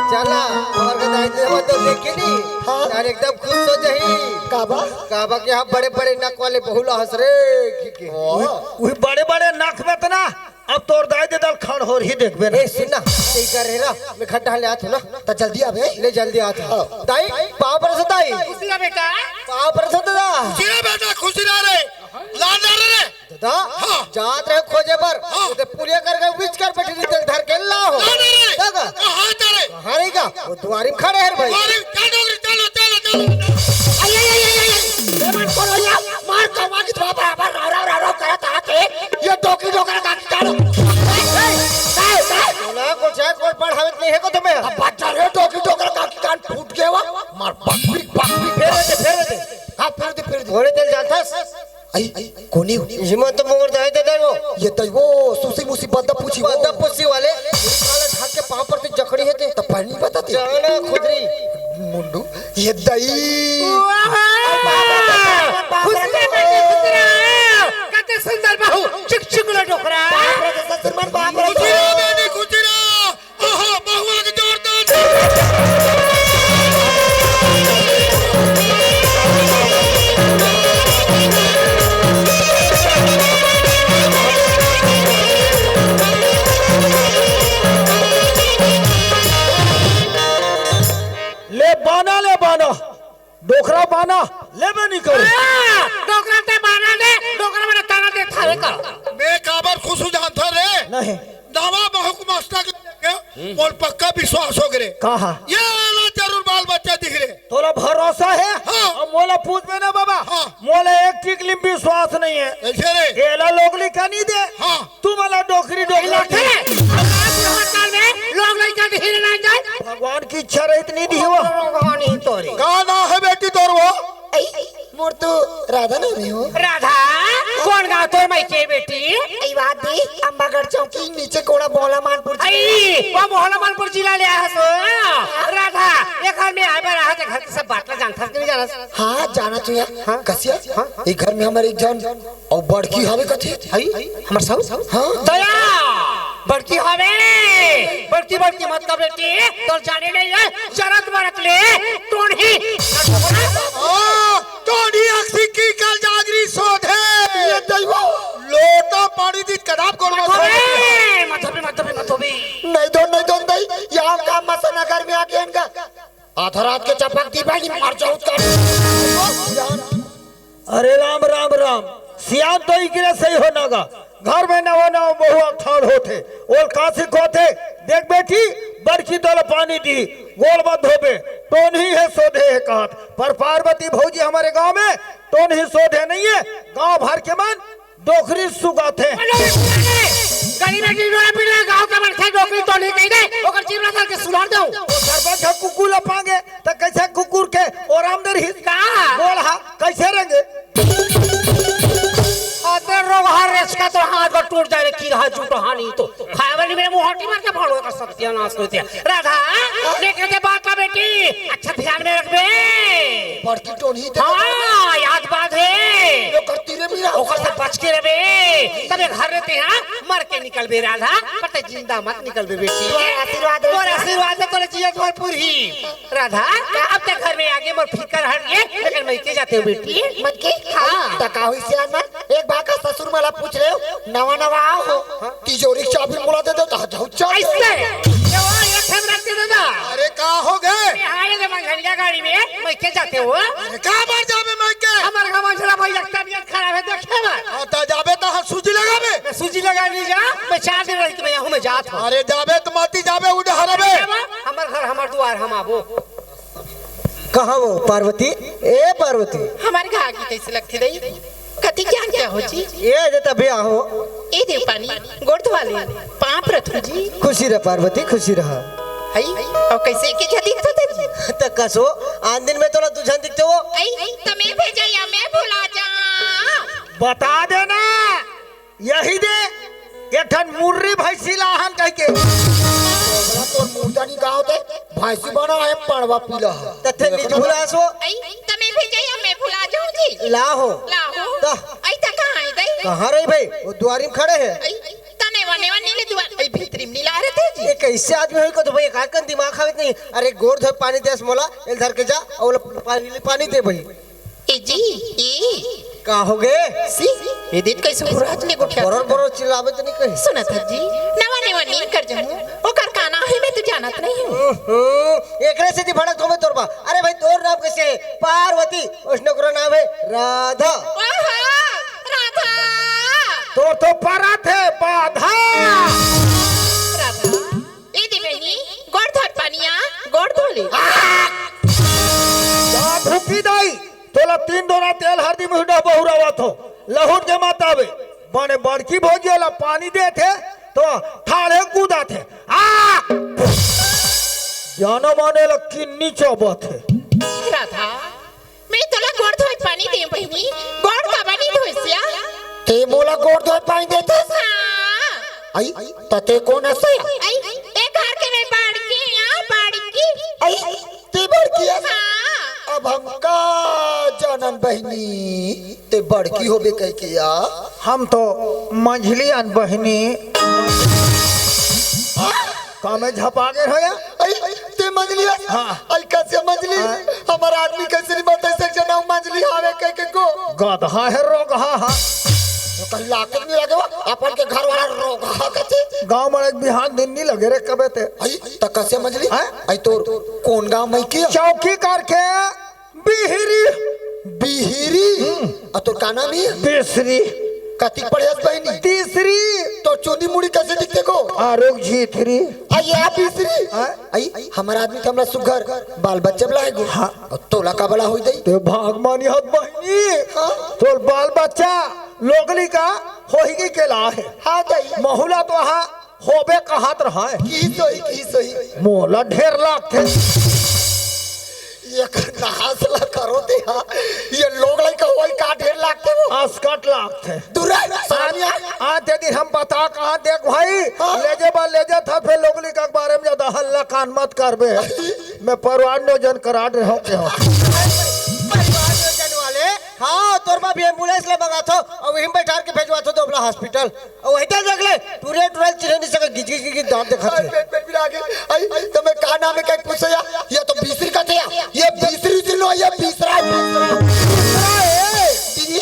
चल ना, हमर गड्ढा इतने हम तो देखे नहीं। हाँ। यार एकदम खुश हो जाही। काबा? काबा के यहाँ बड़े बड़े नक वाले बहुला हंस रे। ओ। वही बड़े बड़े नक में तना अब तोर दाई दे दल खड़ हो रही देखबे ना। ए, सुन ना, यही कर रहे ना, मैं खड्डा ले आत हूँ ना। त जल्दी आबे। ले जल्दी आत हूँ। हाँ। दाई, पाँव परसो दाई। खुशी रह बेटा। पाँव परसो दादा। खुशी रह बेटा, खुशी रह रे। लाल जा रे। दादा, हाँ। जात रहे खोजे बर। हाँ। तो पुलिया कर गए, बीच कर बैठी रही, तेल धर के लाओ। लाल जा रे। दादा। कहाँ जा रे? कहाँ रहेगा? वो दुआरी में खड़े हैं भाई। दुआरी में, चलो, चलो, चलो, चलो। आई, आई, आई, आई, आई। ए, मार करो यार, मार कमा की थोड़ा बराबर राव, राव, राव, राव करत आके, ये डोकी डोकरा का की काढ़ो। ए, ए, ए, ए। ना, कुछ है, कोई पढ़ावत नहीं है को तुम्हें? अब बच्चा रे, डोकी डोकरा का की कान फूट गया हुआ। मार बकरी, बकरी। फेर दे, फेर दे। हाँ, फेर दे, फेर दे। थोड़े देर जाता। आई, कोनी हो? इमा तो मोर दाई दे दे वो। ये दई वो, सुसी मुसी बद्दा पूछी वो। बद्दा पूछी वाले, साला ढाक के पाँव पर तो जकड़ी है ते। त पानी बता दे। जाना खुदरी। मुंडू, ये दई। वाह! खुशी रे बेटी, खुशी रे। कते सुंदर बहू, चिक चिक लो डोकरा। बाप रे, ससुर मन बाप रे। खुशी रे बेटी, खुशी रे। ओहो, बहुआ के जोरदार। ले बाना, ले बाना। डोकरा बाना लेबे नहीं करे। हाँ, डोकरा ते बाना दे, डोकरा बड़ा ताना दे थारे का। मैं काबर खुश हो जानता रे? नहीं। नवा बहु के मस्ता के देखे, मोर पक्का विश्वास हो गए। कहा? ये वाला जरूर बाल बच्चा दिख रे। तोला भरोसा है? हाँ। अब मोला पूछ में ना बाबा। हाँ। मोला एक टिकली में विश्वास नहीं है। कैसे रे? एला लोग लिखा नहीं दे। हाँ। तू मला डोकरी डोकरा लखे। दे। अब आज के होटल में लोग लइका के हीरे ना जाए। भगवान की इच्छा रहित नहीं दी हो। भगवान ही तोरी। का नाम है बेटी तोर वो? आई, मोर तो राधा नाम है हो। राधा? कौन गाँव तोर मायके बेटी? आई बात दी, अम्बागढ़ चौकी नीचे कोड़ा मोहला मानपुर जी। आई, वो मोहला मानपुर जिला ले आया सो। राधा, ये घर में आए बार रहा, घर के सब बात ला जानता कि नहीं जाना? हाँ, जाना चाहिए। हाँ? कसिया? हाँ? ये घर में हमारे एक जन अउ बड़की हवे कथे? हई? हमर साहू? हाँ। दया! बड़की हवे! बड़की, बड़की मत कर बेटी, तोर जाने नहीं है, जरत मरत ले, टोनही। हाँ, टोनही अक्सी की कल जागरी सोधे। ये दैवा। लोटा पानी दी कदाब कोड़ मत मत होबे, होबे। मत होबे, मत होबे, मत होबे। नहीं दो, नहीं दो, नहीं। यहाँ का मसन अगर में आके इनका आधा रात के चपक दी भाई, मर जाऊँ का। अरे राम, राम, राम। सियान तो इकरे सही हो ना गा। घर में नवा नवा बहुआ ठाढ़ होथे। ओल का सिखोथे? देख बेटी, बड़की तोला पानी दी, गोड़ मत धोबे, टोनही है सोधे है कहत। पर पार्वती भौजी हमारे गांव में टोनही सोधे नहीं है। गांव भर के मन डोकरी सुगाथे। गली में टिंडोरा पीट रहा, गांव का मनखे डोकरी टोनही कही दे, ओकर जीव नसल के सुधार दो। सरपंच ह कुकुर ला पांगे, त कैसे कुकुर के ओराम दे रही? का? बोल हा, कैसे रेंगे? अते रोगहा रेचका तो हाथ गोड़ टूट जाए रे, की रहा जूठ हानि तो। खाए वाली मेरे मुहाटी मार के फाड़ो का सत्यानाश होते हैं। राधा, देखे थे बात का बेटी, अच्छा ध्यान में रखबे। बड़की टोनही ते हाँ, याद बात है। जो करती रे मीरा। ओकर से बच के रहबे। तबे घर रहते हैं, मर के निकलबे राधा, पर ते जिंदा मत निकलबे बेटी। तोर आशीर्वाद है। तोर आशीर्वाद है, तोर जियत भरपूर ही। राधा, अब तक घर में आगे मोर फिकर हट गए, लेकिन मैं के जाते हो बेटी? मत के? हाँ। त का हुई सियान मन? एक बार का ससुर मला पूछ रहे हो, नवा नवा आओ हो। तिजोरी के चाबी मोला दे दो, त जाऊ चल। ऐसे? ये वो, ये ठेम रख दे दादा। अरे का हो गए? ये हाँ, ये दे मंगनिया गाड़ी में, मैं के जाते हो? अरे का बार जाबे मैं के? हमारे का मंझला भाई एक तबीयत खराब है, देखे मैं। हाँ, त जाबे त हाँ सूजी लगाबे। मैं सूजी लगा नहीं जा, मैं चार दिन रही तो मैं यहाँ हूँ, मैं जात हूँ। अरे जाबे त माती जाबे, उधर हरबे। हमार घर, हमार दुआर, हम आबो। कहाँ वो पार्वती? ए पार्वती। हमारे घर आगे कैसे लगती रही? कति ज्ञान क्या हो जी? ए जे तबे आहो। ए देव पानी, गोड़ धोवा ले, पाँव परत हूँ जी। खुशी रह पार्वती, खुशी रह। हई, और कैसे के झा दिखत हो जी? त कसो, आन दिन में तोला दू झन दिखते हो। आई, त मैं भेजा या मैं भुला जा? बता देना। यही दे, एक ठन मुर्री भैंसी लाहन कह के। तोरा तोर मुर्दा नी गाँव ते, भैंसी बना है, पड़वा पीला है। तथे निज भुलासो। आई, त मैं भेजा या मैं भुला जाऊँ जी? लाहो। लाहो। त। आई, त कहाँ है दई? कहाँ रही भाई? वो दुआरी में खड़े हे। अई, तने वने वने ले दुआर, अई भीतरी में नी ला रहे थे जी। ये कैसे आदमी होई को तो भाई, एकाध कन दिमाग खावे नहीं। अरे गोड़ धोए पानी देस मोला, एल धर के जा, और पानी ले पानी दे भाई। ए जी, ए। का हो गे? सी, ए देख कैसे हुरात ले गोठिया। बरोर बरोर चिल्लावे तो नहीं कही। सुनत हस जी, नवा नवा नींद कर जहूँ, ओकर का नाम हे मैं तो जानत नहीं हूँ। हम्म, एकरे से ती भड़क तो मैं तोर बा। अरे भाई तोर नाम कैसे हे? पार्वती, उसने ओकरो नाम हे राधा। ओहो, राधा। तोर तो परत हे बाधा। राधा, ए दे बहिनी, गोड़ धोत पानिया, गोड़ धो ले। जा भूखी दाई, तोला तीन डोरा तेल हरदी मुहिडा बहुरावत हो, लहुट के मत आवे। बने बड़की भौजी ला पानी देथे, तो ठाढ़े कूदाथे। आ! जाना माने ला किन्नी चबथे। राधा, मैं तोला गोड़ धोए पानी दे बहिनी, गोड़ काबर नी धोइस या? ते मोला गोड़ धोए पानी देथस? हाँ। आई, त ते कोन हस या? आई, ए घर के मैं बड़की या, बड़की। आई, ते बड़की हस? हाँ। अब हम का जानन बहिनी, ते बड़की होबे कहिके या? हम तो मंझली अन बहिनी। का मैं झपा गे हो या? आई, ते मंझली हस? हाँ। आई, कैसे मंझली? हाँ। हमर आदमी कैसे नी बताइस एक जना मंझली हावे कहिके को? गधा हे रोगहा हा। तो कहीं लाके नी लगे वो, अपन के घर वाला रोगहा कथे। गाँव में एक बिहान दिन नी लगे रे कबे ते। आई, त कैसे मंझली? हाँ? आई तोर कोन गाँव में के? चौकी करके बिहरी। बिहरी? हम्म। आ तोर का नाम हे? बिसरी। कतिक पढ़े हस बहिनी? तीसरी। तोर चुंदी मुड़ी कैसे दिखथे को? आरोग झीथरी। आ या बिसरी। हाँ? आई, हमर आदमी के हमला सुघर बाल बच्चा बलाए गो। हाँ। अउ तोला का बला होई दई? ते भाग मानी हत बहिनी। हाँ? तोर बाल बच्चा लोगली का होही के केला हे। हाँ दई। महुला तो हाँ होबे कहत रहय। की सोई, की सोई? मोला ढेर लागथे। ये नास ला करो दे हा। ये लोग लइका होई का ढेर लागथे वो। असकट लागथे। दूर रह, सानिया। आज दे दिन हम बता कहाँ देख भाई। हाँ। ले जे बा, ले जे था, फिर लोगली का बारे में ज्यादा हल्ला कान मत करबे। मैं परिवार नियोजन करा रहे हो के हो। परिवार नियोजन वाले, हाँ, तोर बा भी एम्बुलेंस ले मंगाथो, अउ वहीं बैठार के भेजवाथो दोबला हॉस्पिटल। अउ वहीं तक देख ले, टूरे टूरे चिन्हे नहीं सके, गिज गिज गिज दांत देखत हे। पेट, पेट पिरा गे। आई, तो मैं का नाम हे, कहीं पूछे या? ये तो बिसरी कथे या। ये बिसरी उसरी नो, ये बिसरा, बिसरा। बिसरा हे। दीदी,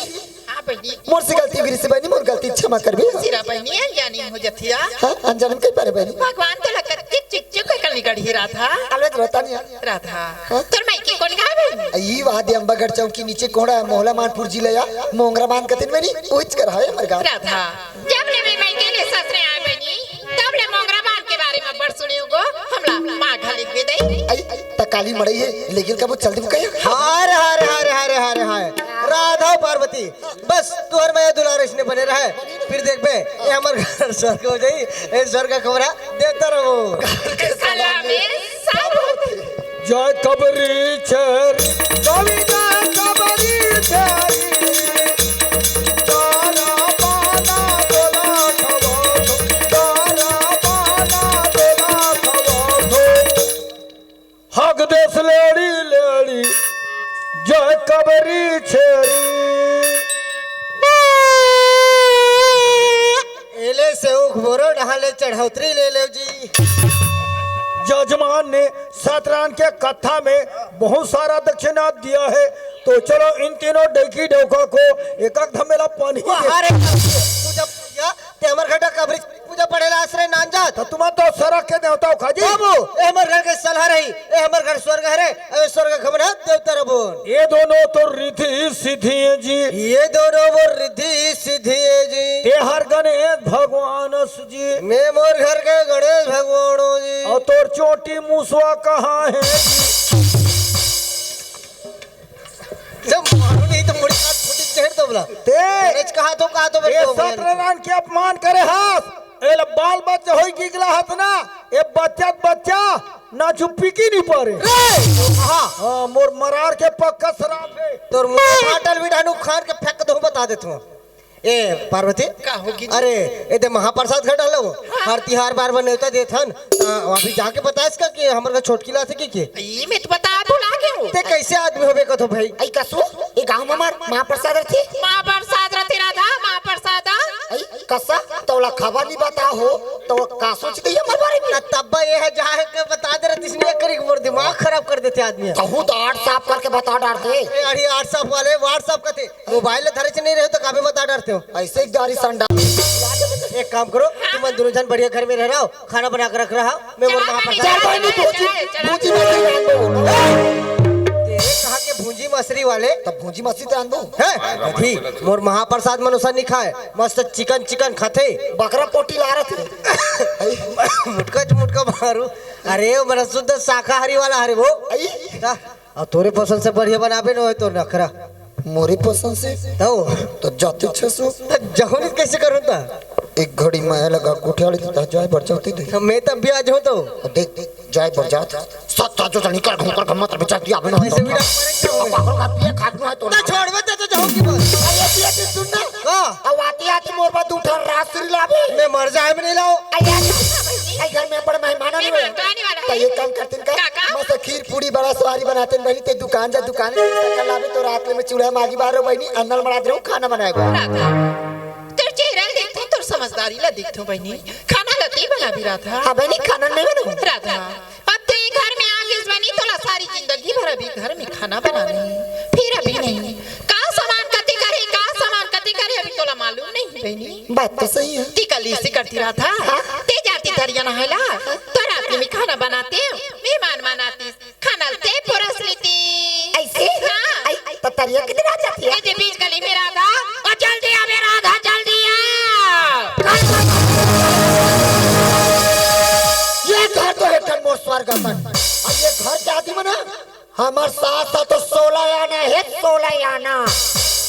हाँ बहिनी। मोर से गलती, गिरी से बहिनी, मोर गलती क्षमा करबे। सिरा बहिनी, अनजानी हो जथिया। हाँ, अनजानी में कहीं पारे बहिनी। भगवान तो लगत के चिक चिक कर निकल ही रहा था। अलवेज रहता नहीं है। राधा, हाँ? तोर मायके कोन गाँव हे? ई वाह दे अम्बागढ़ चौकी नीचे कोहड़ा मोहला मानपुर जिला या मोंगरा मान कतिन में नी, उहिच कर हाय हमर गाँव। राधा, जब ले मैं मायके ले ससुरे आए बहिनी, तब ले मोंगरा मान के बारे में बड़ सुने गो, हमला माँ घाली के दे। आई, त काली मड़ई हे, लेकिन कबो चल देबू कहे? हाय रे, हाय रे, हाय रे, हाय रे, हाय रे, हाय। राधा पार्वती, बस तुहर मया दुलार अइसने बने रहय, फिर देखबे, ए हमर घर स्वर्ग हो जाई, ए स्वर्ग का खबरा देवता रहो। घर के सलाह में सब होथे। जय कबरी छेरी, कवि जय कबरी छेरी, तारा पाना दोला खवाथो, तारा पाना दोला खवाथो। हक देस लेड़ी लेड़ी, जय कबरी छेरी। एले सेवक बोरो डहाले चढ़ौतरी ले लेव जी। जजमान ने सतरान के कत्था में बहुत सारा दक्षिणा दिया है, तो चलो इन तीनों डौकी डौका को एक एक धमेला पानी दे। अरे, पूजा पूजा, ते हमर घर का कबरी पूजा पड़ेला आश्रय नान जात। त तुमन तो सरग के देवता हो खाजी। बाबू, ए हमर घर के सलहा रही, ए हमर घर स्वर्ग हरे, ए स्वर्ग के हमन ह देवता रबोन। ये दोनों तो रिद्धि सिद्धि हे जी। ये दोनों वो रिद्धि सिद्धि हे जी। ते हर गणेश भगवान अस जी। मैं मोर घर के गणेश भगवान हो जी। अउ तोर चोटी मुसवा कहाँ हे जी? जब मारू नहीं तो मुड़ी हाथ फूटी चढ़ तो बोला। ते गणेश कहा तो, कहा तो ए बोला। सत्यनारायण के अपमान करे हस। ए ल बाल बच्चा होई गिगला हस ना, ए बच्चा त बच्चा ना चुप्पी की नहीं पारे। रे! हाँ। हाँ, मोर मरार के पक्का शराब हे। तोर मुंह फाटल भी ढानू खान के फेंक दो, बता देत हूँ। ए पार्वती, का होगी? अरे, ए दे महाप्रसाद घर डालो। हाँ। हर तिहार बार बार नेवता देथन, त अभी जाके बताइस का कि हमर घर छोटकी ला थे कि के? ई मैं तो बता भुला गे हूँ। ते कैसे आदमी होबे कथो भाई? आई कसो, ए गांव में हमार महाप्रसाद रथे। महाप्रसाद रथे राधा, महाप्रसाद असा, तोला खबर नहीं बता हो, तो का सोच गई हमर बारे में? तब ये है, जाए के बता दे रहा, इसने करी मोर दिमाग खराब कर देते आदमी। कहूँ तो आठ साफ करके बता डारते। ए, अरे, WhatsApp वाले, WhatsApp कथे, मोबाइल ले धरे से नहीं रहे तो काबे बता डारते हो? ऐसे एक दारी संडा। एक काम करो, तुम दोनों जन बढ़िया घर में रह रहा हो, खाना बना के रख रहा हो, मैं मोर महाप्रसाद। चल भाई, नहीं, भूजी, भूजी मछली रांधो। तेरे कहा के भूजी मछली वाले? तब भूजी मछली तो रांधो। हैं? कथी? मोर महाप्रसाद मनुष्य नहीं खाए, मस्त चिकन चिकन खाथे। बकरा पोटी ला रहे थे। मुटका मुटका मारू। अरे, वो मेरा शुद्ध शाकाहारी वाला हरे वो। आई? ता, और तोरे पसंद से बढ़िया बनाबे न होय तो नखरा। मोरे पसंद से? तो? तो जाते छे सो। तो जहूँ कैसे करूँ ता? एक घड़ी मैं लगा कोठियाली तो जाए बढ़ जाते थे। तो मैं तब भी आ जाऊँ तो? देख, जाए बढ़ जात। सत्ता जो निकल घूम कर घूमत रह जाती, अबे ना ऐसे भी डॉक्टर मरे क्या हुआ? पागल का पिए खात में है तो ना। छोड़, मैं तो जाऊँ की बात। अरे पिए की सुन ना। का? अब आती आती मोर पर दू ठन राजश्री लाबे। मैं मर जाए में नहीं लाओ। अरे, अरे, घर में बड़ मेहमान आने वाला। तो ये काम करते हैं का? का, का? मस्त खीर पूड़ी बड़ा सवारी बनाते हैं बहनी, ते दुकान जा, दुकान में कर लाबे तो रात में मैं चूल्हा मागी बार रहो बहनी, अन्नल मना दे रहो, खाना बनाएगा। राधा, तोर चेहरा ल देखथों, तोर समझदारी ला देखथों बहनी। खाना ला ते बनाबे राधा। हाँ बहनी, खाना नहीं बनाऊँ। राधा, अब ते घर में आ गेस बहनी, तोला सारी जिंदगी भर अभी घर में खाना बनाना है। फिर अभी नहीं। का सामान कते करे, का सामान कते करे, अभी तोला मालूम नहीं बहनी। बात तो सही है। ती कल इसे करती राधा। हाँ। ते जाती दरिया नहायला, तो रात में खाना बनाते, मेहमान मनाती, खाना ते परोस लेती। ऐसे? हाँ। आई, तो तरिया किधर आ जाती है? ये जे बीच गली में राधा, और जल्दी आ बे राधा, जल्दी आ। ये घर तो है ठन मोर स्वर्ग असन। अब ये घर जाती मना, हमर सास ह तो सोलह आना है, सोलह आना।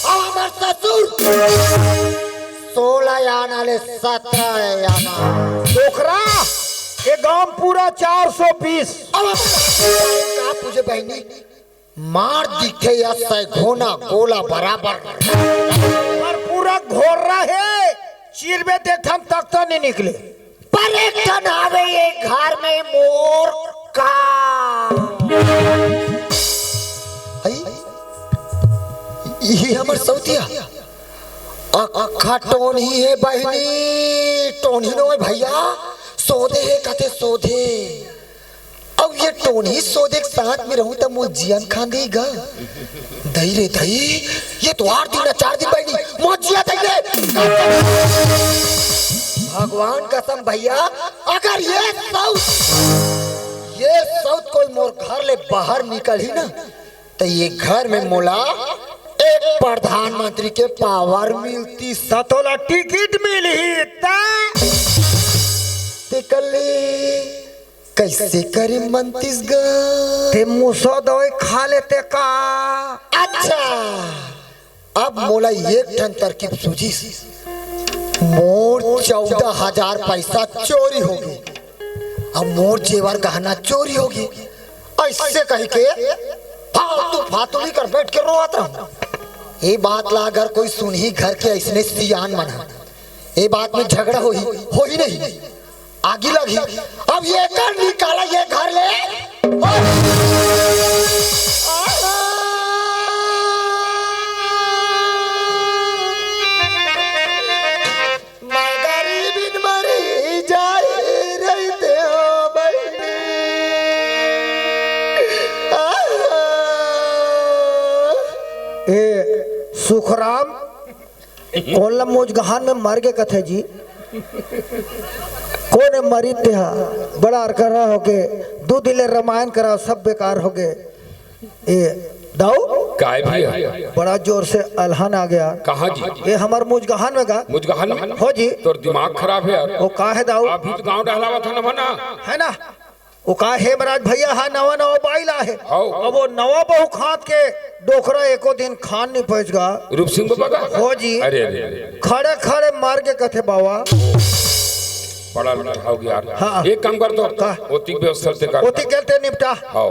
अब हमर ससुर सोलह आना ले सत्रह आना। डोकरा, ये गांव पूरा चार सौ बीस। अब हम का पूछे बहनी, मार दिखे या सैघोना गोला बराबर। पर पूरा घोर रहे, चीरबे देखथन तक तो नहीं निकले। पर एक ठन हवे ये घर में मोर का। हई? ये हमर सौतिया। अक्खा टोनही है बहिनी, टोनही नो है भैया, सोधे है कथे सोधे। अब ये टोनही सोधे के साथ में रहूं त मोर जियन खांदी गा। दई रे दई, ये तो आठ दिन ना चार दिन बहनी, मोर जिया दई रे। भगवान कसम भैया, अगर ये सौत, ये सौत कोई मोर घर ले बाहर निकलही ना, त ये घर में मोला एक प्रधानमंत्री के पावर मिलती। त तोला टिकट मिलही त। ते कल्ली कैसे करे मनतीस गा? ते मुसो दवाई खा लेते का? अच्छा, अब मोला एक ठन तरकीब सूझिस। मोर चौदह हजार पैसा चोरी होगे, अब मोर जेवर गहना चोरी होगे, ऐसे कहि के फालतू फातुली कर बैठ के रोवत रहूं। ये बात ला अगर कोई सुनही घर के ऐसने सियान मन ह, ये बात में झगड़ा होही, होही नहीं। आगी लगी। अब ये कर निकाला ये घर ले। मैं गरीब मरी जाए रहते हो बहनी। ए सुखराम, कोन ल मुजगहान में मर गे कथे जी? कोन ए मरी तेहा? बड़ा अरकरा होगे, दू दिन ले रमायन करा, सब बेकार होगे। ए दाऊ, काय भैया? बड़ा जोर से अलहन आ गया। कहाँ जी? ए हमर मुजगहान में गा। मुजगहान में? हो जी। तोर दिमाग खराब है यार। वो का है दाऊ? अभी तो गांव डहलावत है ना, है ना? ओ का हेमराज भैया हा नवा नवा बाई ला हे। हौ। अब वो नवा बहू खात के डोकरा एको दिन खान नहीं पहुंच गा। रूप सिंह बाबा का? हो जी। अरे, अरे, अरे, अरे। खड़े खड़े मर गे कथे बाबा। बड़ा लूट खाओगे यार। हाँ। एक काम कर तो। का? ओतिक व्यवस्था ते कर। ओतिक के ते निपटा। हौ।